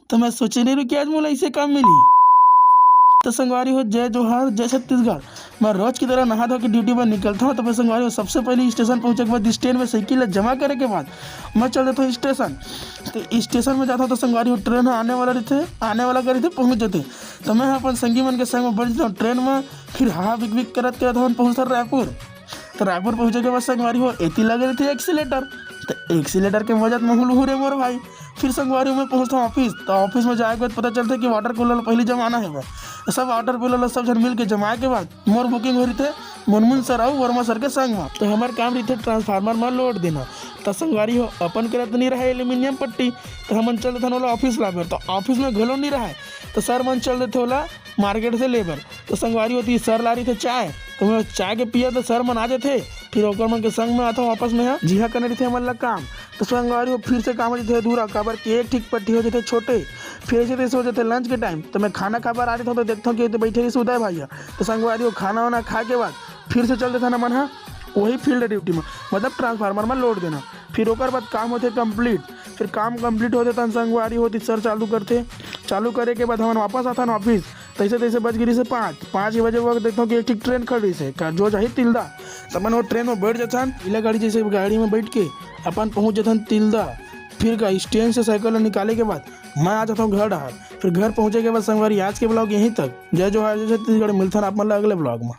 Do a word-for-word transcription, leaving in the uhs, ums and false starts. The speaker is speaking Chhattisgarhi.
तो मैं सोचे नहीं रहों कि आज मोला ऐसे काम मिली। तो संगवारी हो, जय जोहार, जय छत्तीसगढ़। मैं रोज की तरह नहा धो के ड्यूटी पर निकलता हूँ। तो मैं संगवारी हो, सबसे पहले स्टेशन पहुँचे के बाद स्टैंड में साइकिल ला जमा करे के बाद मैं चल देता हूँ स्टेशन। तो स्टेशन में जाता हूँ तो संगवारी हो, ट्रेन ह आने वाला रहिथे, आने वाला का रहिथे, पहुँच जाथे। तो मैं ह अपन संगी मन के संग में बैठ जाता हूँ ट्रेन में। फिर हा बिक बिक करत करत हमन पहुँचथन रायपुर। तो रायपुर पहुँचे के बाद संगवारी हो, एती लगे रहिथे एक्सीलेटर। तो एक्सीलेटर के मजा तो महूँ लूहूँ रे मोर भाई। फिर संगवारी हो, मैं पहुँचता हूँ ऑफिस। तो ऑफिस में जाए के बाद पता चलथे कि वाटर कूलर पहली जमाना है। तो सब वाटर कूलर सब झन मिल के जमाए के बाद मोर बुकिंग हो रहिथे मुनमुन सर अउ वर्मा सर के संग में। तो हमर काम रहिथे ट्रांसफार्मर में लोड देना। तो संगवारी हो, अपन करा तो नहीं रहे एल्यूमिनियम पट्टी, तो हमन चल देथन ओला ऑफिस ला बर। तो ऑफिस में घलो नहीं रहे, तो सर मन चल देथे ओला मार्केट से ले बर। तो संगवारी हो, एती सर ला रहिथे चाय, तो मैं चाय के पिया तो सर मन आ जाथे। फिर ओकर मन के संग में आता हूँ वापस में ह, जिहाँ करना रहिथे हमन ला काम। तो संगवारी हो, फिर से काम हो जाथे अधूरा, काबर कि एक ठीक पट्टी हो जाथे छोटे। फिर ऐसे तैसे हो जाथे लंच के टाइम, तो मैं खाना खाए बर आ जाता हूँ तो देखता हूँ कि एती बैठे रहिस उदय भैया। तो संगवारी हो, खाना वाना खा के बाद फिर से चल देथन हमन ह वही फील्ड ड्यूटी में, मतलब ट्रांसफार्मर में लोड देना। फिर ओकर बाद काम होथे कंप्लीट। फिर काम कंप्लीट होथे तहन संगवारी हो, एती सर चालू करथे। चालू करे के बाद हमन वापस आथन ऑफिस। तैसे तैसे बज गे रहिसे पाँच। पाँच के बजे वक्त देखथन कि एक ठीक ट्रेन खड़ रहिसे, का जो जाही तिल्दा। त हमन वो ट्रेन में बैठ जाथन, इला गाड़ी जैसे गाड़ी में बैठ के अपन पहुँच जाथन तिल्दा। फिर का स्टैंड से साइकिल ला निकाले के बाद मैं आ जाता हूँ घर डहार। फिर घर पहुँचे के बाद संगवारी, आज के ब्लॉग यहीं तक। जय जोहार, जय छत्तीसगढ़। मिलथन आप मन ला अगले ब्लॉग में।